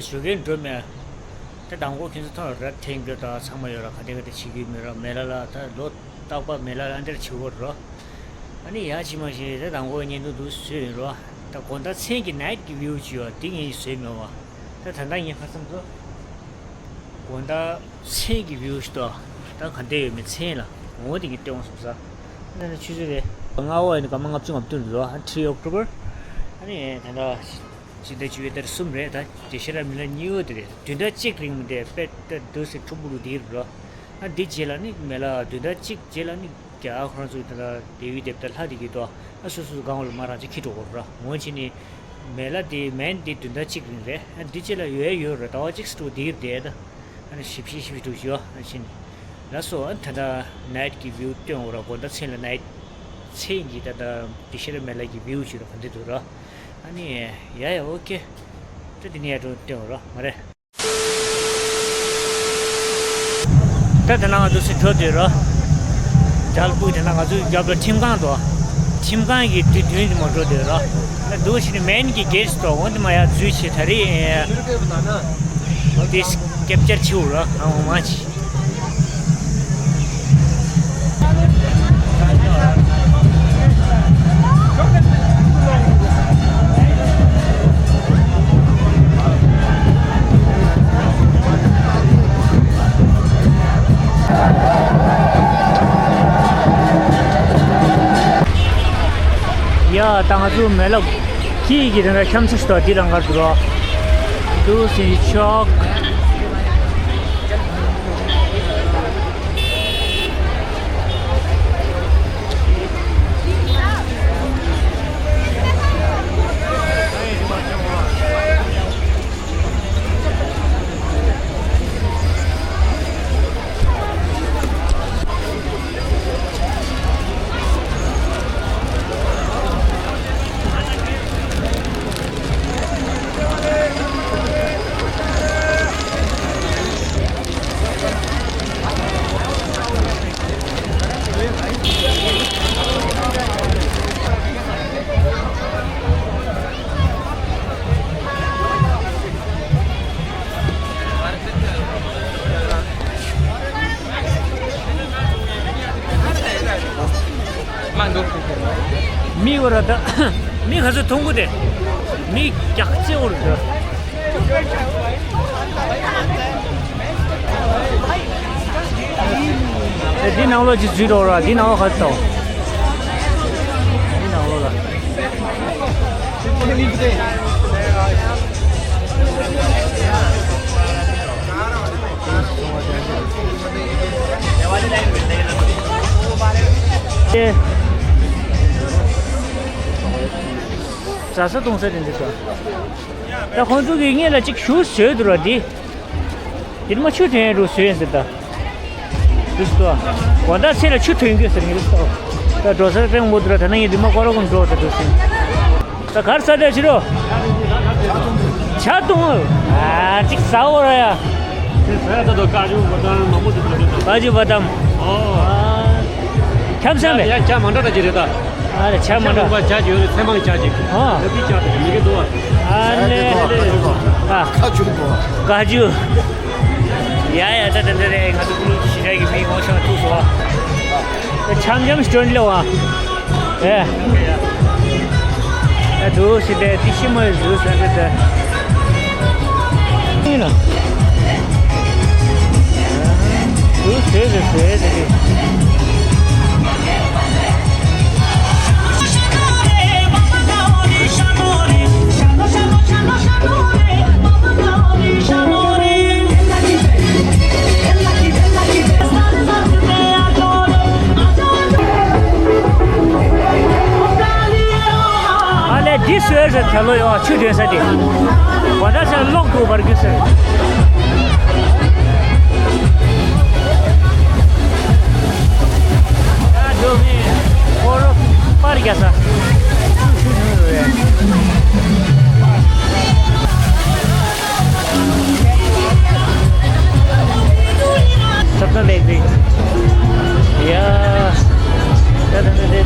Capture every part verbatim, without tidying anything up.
ཞོགས་ཀས་འགྲོ་མེད། ད་དང་པོ་ཁྱོད་ཚོ་ཐོག་ར་ཐེངས་འགྲོ་ད་ཚང་མ་ཡོད་ར། ག་དེ་ག་དེ་བྱེད་ཀྱི་མེད་ར། མེ་ལ་ལ་ད་ལོ་རྟག་པ་མེ་ལ་ལ་འདིར་བྱེད་དགོས་ར། ཨ་ནི་ཡ་ཅི་མ་ཞིག་ད་དང་པོ་བརྙན་ཐུང་འདུག་བཟོས་ཡོད་ར། ད་དགོང་དག་མཚན་གྱི་ནའིཊ་གི་བིའུ་ཅིག་ཡོད་འདི་ངས་བཟོས་མེད་བ། ད་ད་ལྟ་ངས་ཁ་སང་ཚོ་དགོང་དག་མཚན་གྱི་བིའུ་ཞིག་ཏོ། ད་ག་འདྲ་ཡོད་མེད་མཚན་ལ་ངོ་བོ་དེ་ངས་སྟོན་དགོས་བསམ་ས། ད་ནི་ཆུ་ཚོད་རེད། ལྔ་པ་ཡིན་ན་སྐར་མ་ལྔ་བཅུ་ང་བདུན་རེད་ཨ། ཐི་རི་ཨོག་ཊོ་བར། ཨ་ནི་ད་ལྟ་ཕྱི་ཟླ་བཅུ་པའི་ཏ་རིག་གསུམ་རེད། ད་དེ་ཤེས་རབ་མི་ལ་གཉིས་པོ་དེ་རེད། བདུན་ཕྲག་གཅིག་རིང་དེ་དཔེ་ད་འདུག་སེ་ཁྲོ་བོ་རུ་དེ་རེད་རོ། ཨ་འདི་རྗེས་ལ་ནི་མེ་ལ་བདུན་ཕྲག་གཅིག་རྗེས་ལ་ནི་རྒྱ་ཁོ་རང་ཚོ་ད་ལྟ་དེ་བི་དེབ་ད་ལྷ་དེ་གི་ཏོ། ཨ་སོ་སོ་སྒང་ལ་མ་རང་ཅིག་ཁྱེར་འགྲོ་དགོས་ར། ངོ་ཆེ་ནི་མེ་ལ་དེ་མན་དེ་བདུན་ཕྲག་གཅིག་རིང་རེད། ཨ་འདི་རྗེས་ལ་ཡོད་ཡོད་ར། ཟླ་བ་གཅིག་སུ་འགྲོ་དེ་རེད་ད། ཨ་ནི་ཞིབ་ཞིབ་ཞིབ་འགྲོ་ཞིག་ཨ་ཕྱིན། ལགས་སོ། ཨ་ད་ལྟ་ནའིཊ་གི་བིའུ་སྟོན་འོ་ར། དགོང་དག་མཚན་ལ་ནའིཊ་མཚན་གྱི་ད་ལྟ་དེ་ཤེས་རབ་མི་ལ་གི་བིའུ་ཞིག་ར་ག་འདྲ་འདུག་ར། ཨ་ནི་ཡ་ཡ་ཨོ་ཁེ། ད་དེ་ནས་ཡར་འགྲོ་སྟོན་འོ་ར་མ་རེད། ད་དེ་ན་ང་ཚོ་སུ་འགྲོ་འདོད་རོ། རྒྱལ་པོ་དེ་ན་ང་ཚོའི་རྒྱབ་ལ་ཁྲིམས་ཁང་དོ། ཁྲིམས་ཁང་གི་དུས་མདུན་དུ་མ་འགྲོ་འདོད་རོ། ད་འདུག་ཕྱིན་ནི་མན་གྱི་གེ་ཊི་དོ། འོ་དེ་མ་ཡར་འཛུལ་བྱས་ད་རེས་དེ་ཀེབ་ཅར་བྱེད་འོ་རོ། ཨ་འོ་མ་བྱེད། ཡ་ད་ང་ཚོ་མེ་ལ་ཁྱི་གི་དེ་འདྲ་ཤམ་ཚ་ཞིག་དང་འདི་རང་གར་འདུག་རོགས། འདུག་སེ་ཆོག་མི་བར་ད་མི་ག་ཚོད་མཐོང་གི་དེ། མི་རྒྱག་ཅེ་འོར་འདུག་འདི་ནང་ལོགས་ཀྱི་འཛུལ་འགྲོ་ར། འདི་ནང་ལོགས་ག་ཚོད་འདུག་འདི་ནང་ལོགས་ལ། ཟ་ས་བཏུང་ས་དེ་འདི་ཚོ། ད་ཁོང་ཚོ་གི་སྔོན་ལ་གཅིག་ཞུ་བཟོས་འདུག་ར་འདི། འདིར་མ་ཆུ་ཐོན་རུ་བཟོས་ཡིན་ཟེར་ད། འདི་སོ། དགོང་དག་ཚེ་ལ་ཆུ་ཐོན་གྱི་ཟེར་ངེས་སོ། ད་འགྲོ་སར་སྤྲང་པོ་འདུག་ར། ད་ནང་ཡིན་འདི་མ་ཀོ་ར་ཀུན་འགྲོ་ད་འདུག་ཟིན། ད་གར་ས་དེ་ཕྱི་རོ། ཇ་བཏུང་། ཨ་ཅིག་ཟ་འོ་ར་ཡ། དེ་ཟ་ཡ་ད་དོ་ཀ་ཅུ་བ་དམ་མང་པོ་འདུག་ད་དེ་ད། ཀ་ཅུ་བ་དམ། ཨོ། ཁྱམ་སང་མེད། ཡ་ཇ་མ་འདྲ་ད་ཅི་རེད་ད། ཨ་རེ་ཇ་མ་འདྲ། ཇ་ཇ་ཡོད་རེད། ཚེ་མང་ཇ་ཅིག་ཨ་ལ་པི་ཇ་དེ་མི་གི་འདུག་ཨ། ཨ་ལེ་ཨ་ལེ། ཨ་ཀ་ཅུ་འདུག་ཀ་ཅུ། ཡ་ཡ་ད་ད་ད་རེད། ང་ཚོ་ཀུན་ཞི་ར་གི་མི་ངོ་ཤ་ཐུག་སོ། ཨ་འཆམ་འཆམ་སྐྱོན་ལེ་བ། ཨེ། ཨ་འདུག་སེ་དེ་ཏི་ཤི་མ་འདུག་ས་དེ་དེ། ཨེ་ན། འདུག་སེ་དེ་སེ་དེ་དེ། ཨ་ལས་འདི་སུའི་རེད། ད་ལོ་ཡོད་ཆུ་ཐོན་ས་དེ། གོ་ད་ས་གློག་འགྲོ་བར་གྱུར་ཟེར། ད་འགྲོ་མི་ཁོ་རོ་པར་རྒྱག་ས། ཆུ་ཆུ་ཆུ་རེད། सपना बेकरी। या, क्या धंधा दे,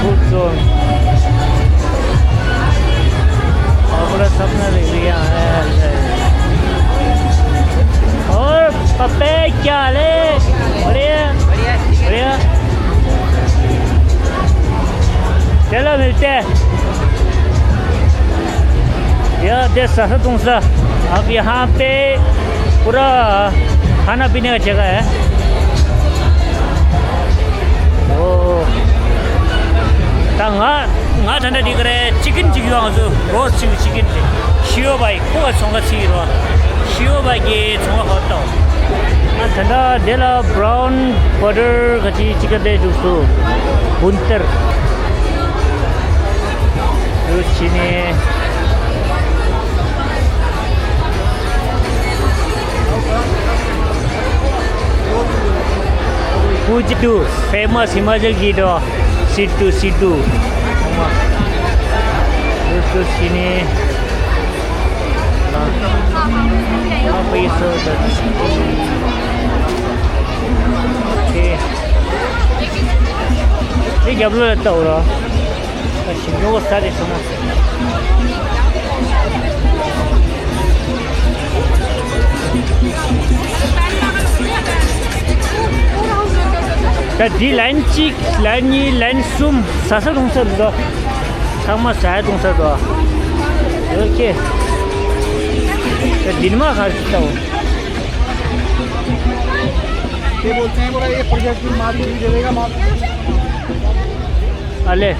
फूड जोन। और पूरा सपना बेकरी यहाँ है। དེ། ཡ་དེ་ཟ་ས་འཐུང་ས། आप यहाँ पे पूरा खाना पीने का जगह है। ཨོ། ད་ང་ང་ད་ལྟ་འདི་ག་རེ་ཅི་ཀིན་ཅིག་ཡོང་ཚོ་རོ་སི་ཅིག་ཅི་ཀིན་ཅིག་ཤི་ཡོ་བའི་ཁོ་བ་ཚོང་ཁ་ཚིག་རོ། ཤི་ཡོ་བའི་གི་ཚོང་ཁ་ཧོ་ཏོ། ཨ་ད་ལྟ་དེ་ལ་བྷ་རའུན་བ་ཊར་ག་ཅི་ཅི་ག་དེ་འདུག་སུ་བུན་ཏར། འདུག་ཕྱི་ནས། ཕུ་ཇི་ཏུ་ཕེ་མ་སི་ཧི་མ་ཅལ་གྱི་འགྲོ། སི་ཏུ་སི་ཏུ། འདུག་སུ་ཕྱི་ནས། ཨ་ཕ་ཡི་སོ་ད། ཨོ་ཁེ། དེ་རྒྱབ་ལོགས་ལ་ལྟ་འོ་ར། ད་ཞིམ་ཉོ་ག་ས་རེད་སོང་ང་། ད་འདི་ལན་གཅིག་ལན་གཉིས་ལན་གསུམ་ཟ་ས་རུང་ས་རུ་ད། ཚང་མ་ཟ་ཡ་རུང་ས་རུ། ཨོ་ཁེ། ད་འདི་མ་ཁ་ཅིག་ལྟ་འོ། ये बोलते हैं, बोला, ये प्रोजेक्ट भी मार के भी देगा, मार। ཨ་ལེ།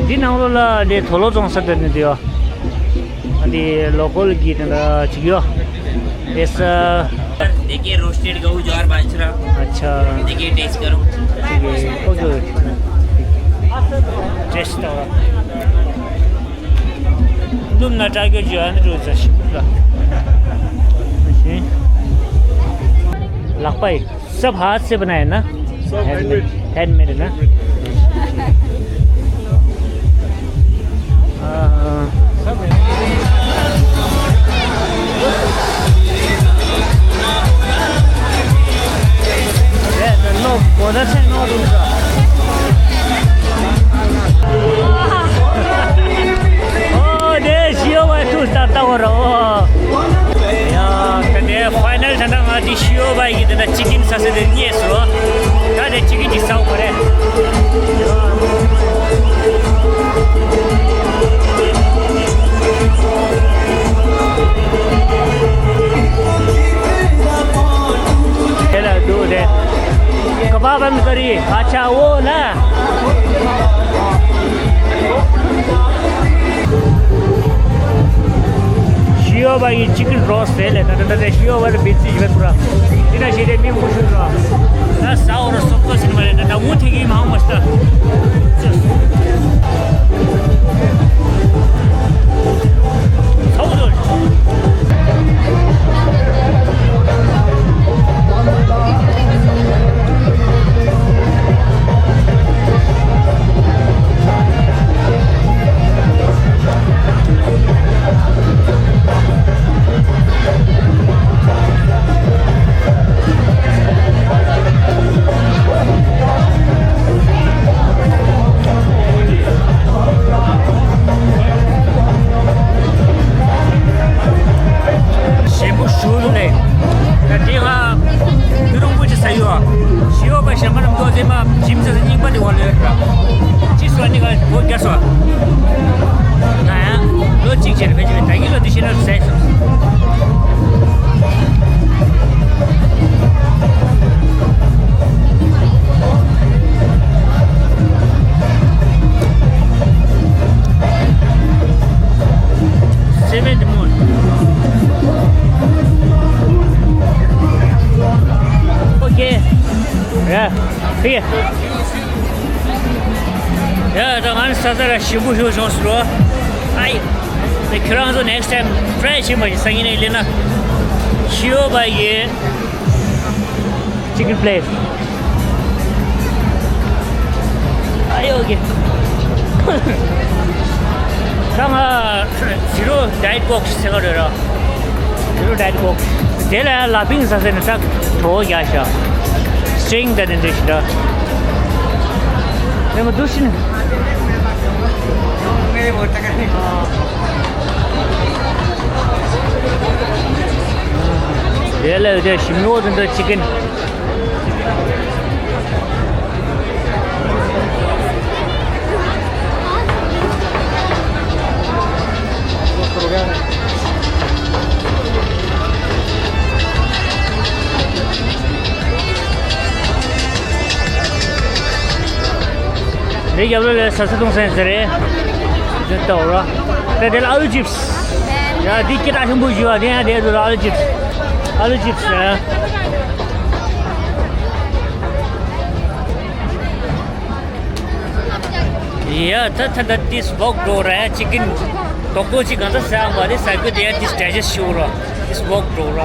འདི་ནང་ལོགས་ལ་འདི་དོ་ལོ་བཙོང་ས་དེ་ནི་འདི་ཡོ། འདི་ལོ་ཀལ་གི་དེ་འདྲ་ཅིག་ཡོ། ཨེ་ས། देखिए, रोस्टेड गहू, ज्वार, बाजरा। अच्छा। देखिए, टेस्ट करो। ठीक है, ओके, ओके। टेस्ट करो। ནུབ་ན་ཏྲ་གོ་ཇོ་ཨན་རུ་ཛ་ཤི་ལ། ལག་པའི་སབ་ཧ་སེ་བ་ན་ཡ་ན། सब हैंडमेड। हैंडमेड है ना? हाँ, हाँ। ཨོ་དེ་ཤི་ཡོ་བ་ཐུག་ས་ལྟ་བ་ར། ཨོ་ཡ་ད་དེ་ཕའི་ནལ་ད་ང་དེ་ཤི་ཡོ་བ་ཡི་དེ་ད་ཅི་ཀིན་ས་ས་དེ་རྙེད་སོ། ད་དེ་ཅི་ཀིན་ཅིག་ཟ་བ་རེད། དེ་ལ་འདུག་རེད། ཀ་བ་བམ་ཀ་རི། ཨ་ཆ་འོ་ན། ཤི་ཡོ་བ་ཡི་ཅི་ཀིན་རོ་སི་ཟེར་ལེ། ད་ད་ད་ད་ཤི་ཡོ་བ་ལ་བི་ཙི་ཡི་བ་ཀུ་ར། དེ་ན་ཤི་དེ་མི་མུ་ཤུ་ར། ད་ས་འོ་ར་སོབ་ཏོ་སིན་མ་རེད། ད་ད་འུ་ཐེ་གི་མ་འོ་མ་ཤི་ད། ཞིམ་པོ་ཞུ་ལེ། ད་དེ་ང་ཡུ་རོང་པོ་ཅི་ས་ཡོ། ཤི་ཡོ་བ་ཞེ་མ་རམ་ཏོ་ཟེ་མ་ཇིམ་ས་ས་རྙིང་པ་དེ་བ་ལོས་ར། ཅི་སོ་ནི་ག་བོ་རྒྱ་སོ། ང་ཡང་ལོ་གཅིག་ཅེར་ཕེ་ཅི་ད་གི་ལོ་དེ་ཤེ་ན་ཟེ་སོ། Seventh moon. Okay. Yeah. Okay. ཡ་ད་ང་ནི་ས་ས་ར་ཞིམ་པོ་ཞིག་བྱུང་སོང་རོ། ཨའི། དེ་ཁྱོད་རང་ཚོ་next time try བྱེད་མ་བྱེད་སང་ཉིན་ནས་ལེན་ན། ཤི་ཡོ་བ་ཡི་chicken place. ཨ་ཡོ་གི། ད་ང་zero diet coke ཟེར་ག་རེད་ར། zero diet coke. དེ་ལ་ལ་ཕིང་ས་ཟེར་ནས་ད་གྲོ་བོ་རྒྱག་ཤག string དང་དེ་འདྲ་ཞིག་འདྲ། དེ་མ་འདུག་ཤི་ན། དེ་ལ་དེ་ཞིམ་ཉོ་དེ་འདྲ་chicken. འདི་རྒྱབ་ལོགས་ལ་ཟ་ས་གཏོང་ས་ཡིན་ས་རེད། འདི་ལྟ་བུ་ར། ད་དེ་ལ་ཨ་ལུ་ཅིབ་སི། ཡ་འདི་སྐད་གྲགས་ཆེན་པོ་ཞིག་ཡོད་པ་དེ་ཡང་དེ་ཚོ་ལ་ཨ་ལུ་ཅིབ་སི། ཨ་ལུ་ཅིབ་སི་ཟེར། ཡ་ད་ད་ད་ཏིས་བོག་འགྲོ་ར་ཅི་ཀིན་དོག་པོ་ཅི་གང་ས་ཟ་ཡང་བ་དེ་ཟ་གི་དེ་ཡ་ཏིས་ཌའི་ཇེ་སི་ཤུ་ར་ཏིས་བོག་འགྲོ་ར།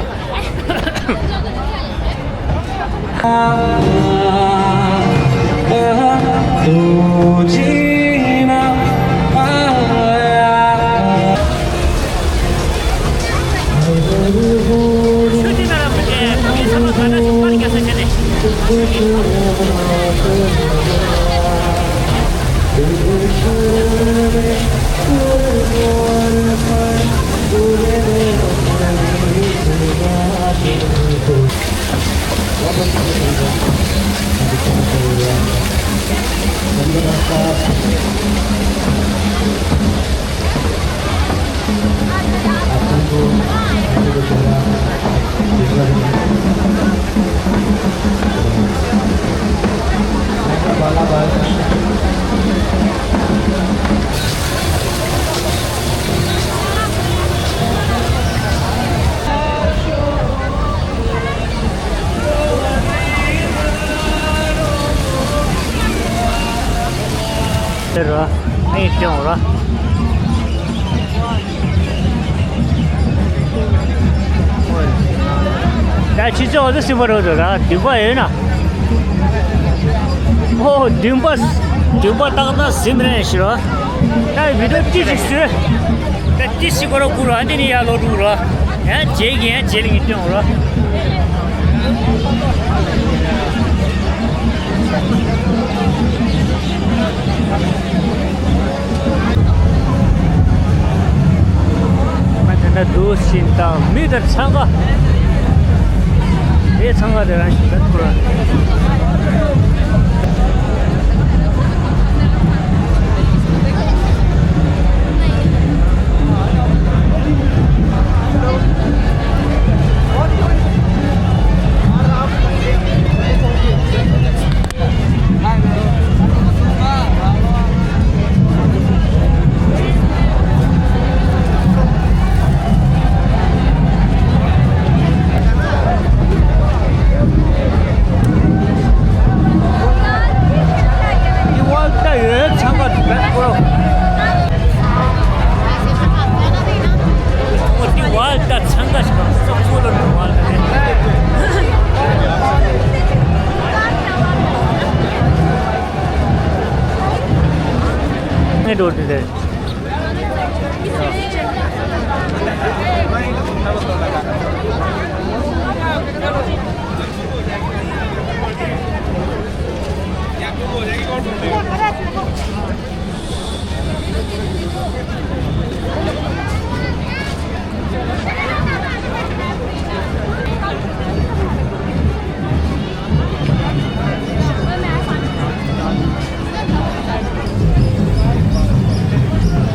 ར། ཨེ་སྐྱོང་ར། ད་ཕྱི་ཚོ་འོ་ཟིམ་པ་རོ་དོ་ར་བདུན་པ་ཡོད་ན། ཨོ་བདུན་པ། བདུན་པ་ཏག་ཏག་ཟིམ་རེད་ཤི་རོ། ད་བི་ཌིའོ་ཏི་ཞིག་སུ། ད་ཏི་ཞིག་གོ་ར་ཀུ་ར་འདི་ནི་ཡ་ལོ་རུ་ར། ཡང་རྗེས་ཀྱི་ཡང་རྗེས་ལ་ངས་སྟོན་འོང་ར། ང་དེ་འདྲ་འདུག་ཕྱིན་དང་མི་དང་འཚང་ཁ། དེ་འཚང་ཁ་དེ་རང་ཞིག་ད་ཐུར།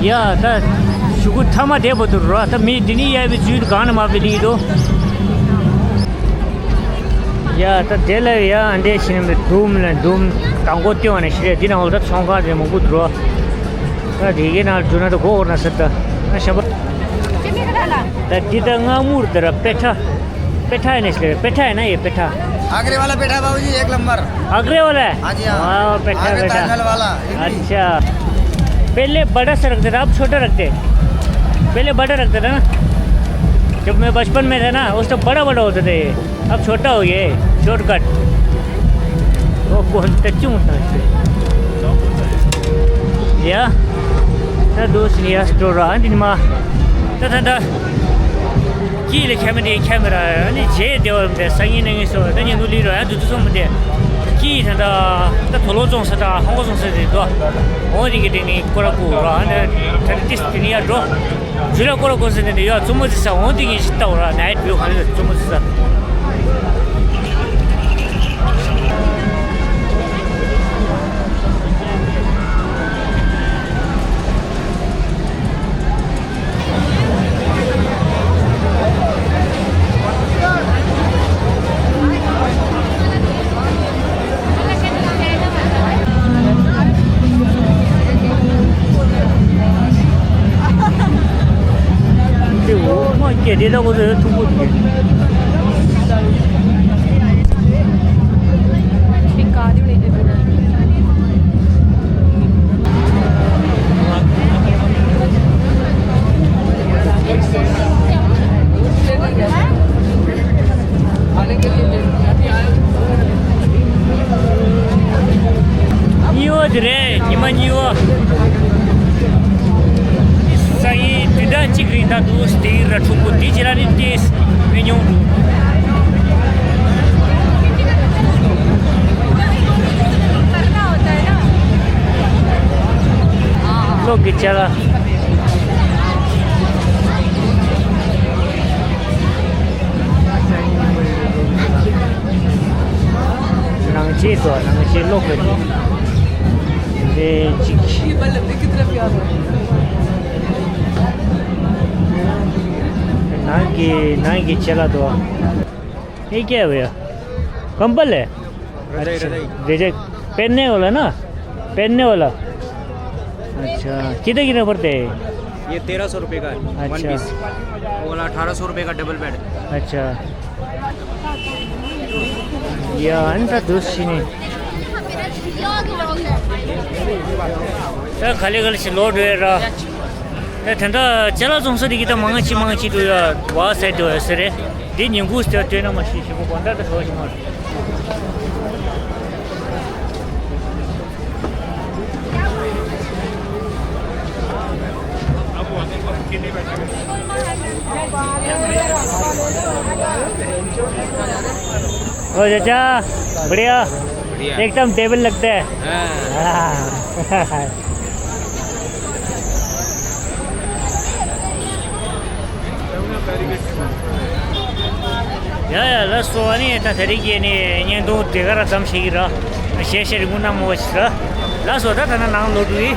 ཡ་ད་གཞུག་གུ་ཐ་མ་དེ་བོ་དུ་རོ། ད་མི་འདི་ནི་ཡ་བི་ཇུས་གང་ན་མ་བི་ལི་དོ། ཡ་ད་དེ་ལ་ཡ་ཨ་འདྲས་ཤི་ནི་མི་དུམ་ལ་དུམ་དང་གོ་ཏེ་བ་ནི་ཤི་རེ། འདི་ན་འོ་ད་ཚོང་ཁང་དེ་མང་པོ་དུ་རོ། ད་དེ་གའི་ནང་འཇུ་ན་ད་གོ་འོར་ན་ས་ད་ཨ་ཤ་བ། ད་འདི་ད་སྔ་མུར་ད་ར་པེ་ཐ། पेठा है ना, इसलिए पेठा है ना ये, पेठा। आगरे वाला पेठा बाबूजी, एक नंबर। आगरे वाला है? हाँ जी, हाँ। वाह, पेठा, आगरे पेठा। ताजमहल वाला, इडली। अच्छा, पहले बड़ा सा रखते थे, अब छोटा रखते हैं। पहले बड़ा रखते थे ना, जब मैं बचपन में था ना, उस टाइम बड़ा बड़ा होते थे, अब छोटा हो गया है, शॉर्टकट। वो कौन तच्चू होता है? या, तो दोस्त, या स्टोर रहा, दिन मा, तो था, था। ཀི་ལ་ཁ་མེ་ར་ཁ་མེ་ར་ནི་རྗེས་བདེ་བ་མི་འདུག་སང་ཉིན་གནངས་ཉིན་སོགས་ད་ཉིན་དུ་ལི་རོ་ཡང་དུ་དུ་སོང་མི་འདུག་ཀི་ད་ད་ད་དོ་ལོ་རྫོང་ས་ད་ཧོང་གོ་རྫོང་ས་དེ་འདུག་འོང་དེ་གི་དེ་ནི་ཀོ་ར་ཀུ་ར་ཨ་ནི་ད་ཏིས་དེ་ནི་ཡ་འགྲོ་ཇུ་ལ་ཀོ་ར་ཀུ་ས་དེ་འདི་ཡ་བཙུན་མོ་ཟི་ས་འོང་དེ་གི་ཞི་ཏའོ་ར་ནའི་བུ་ག་ནི་བཙུན་མོ་ཟི་ས། དེ་ལྟ་བུ་ཚོ་ཡོད་ཐུག་པོ་འདུག་གཉིས་པ་དེ་རེད། ཉི་མ་གཉིས་པ། སང་ཉིན་བདུན་ཕྲག་གཅིག་རིང་ད་དུ་དེའི་ར་ཕྲུག་པོ་དེ་ཅི་ར་ནི་ཏེས་མི་ཉུང་འདུག་གློག་གི་ཅ་ལག་ནང་ཆེ་སོ། ནང་ཆེ་ལོག་གི་རེད། དེ་གཅིག་ནང་གི་ནང་གི་ཆེ་ལ་དོ། ये क्या है भैया? कंबल है? रजाई, अच्छा, रजाई। रजाई। पहनने वाला ना? पहनने वाला। अच्छा, कितने कितने पड़ते हैं? ये तेरह सौ रुपये का है, वन अच्छा। पीस। वो वाला अठारह सौ रुपये का डबल बेड। अच्छा। ཡ་ཨན་ད་དུ་ཤི་ནི། ད་ག་ལེ་ག་ལེ་ཞིག་ལོག་འགྲོ་ཡ་ར། ད་ད་ལྟ་ཅ་ལག་བཙོང་ས་དེ་གི་ད་མང་ཆེ་མང་ཆེ་འགྲོ་ཡ་བ་ཟེར་འགྲོ་ཡ་ཟེར་རེད། འདི་ཉིན་གུང་ཟེར་སྟོན་ན་མ་ཤེས་ཞེ་པོ་དགོང་དག་ད་གྲོགས་ཤིག་མ་རེད། ओ चाचा, बढ़िया? बढ़िया। एकदम टेबल लगता है। हाँ। हाँ। ཡ་ཡ་ལགས་སོ། ཨ་ནི་ད་དེ་རིང་གི་ནི་བརྙན་ཐུང་དེ་ག་ར་ཙམ་ཞིག་ར། ཞེ་ཞེ་རིང་པོ་གནང་མོ་ཞིག་ར། ལགས་སོ། ད་ད་ན་ནང་ལོག་འགྲོ་ཡི།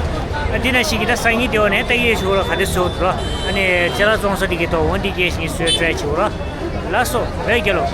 ཨ་དེ་ན་ཞིག་གི་ད་སང་ཉིན་དེ་འོ་ནས་ད་ཡེ་ཞུ་ར་ག་དེ་སོ་དུ་ར། ཨ་ནི་ཅ་ལག་བཙོང་ས་དེ་གི་ཐོག་འོ་འདི་སྐད་ཞིག་སོས་ཏྲའི་ཆུ་ར། ལགས་སོ། བོད་རྒྱལ་ལོ།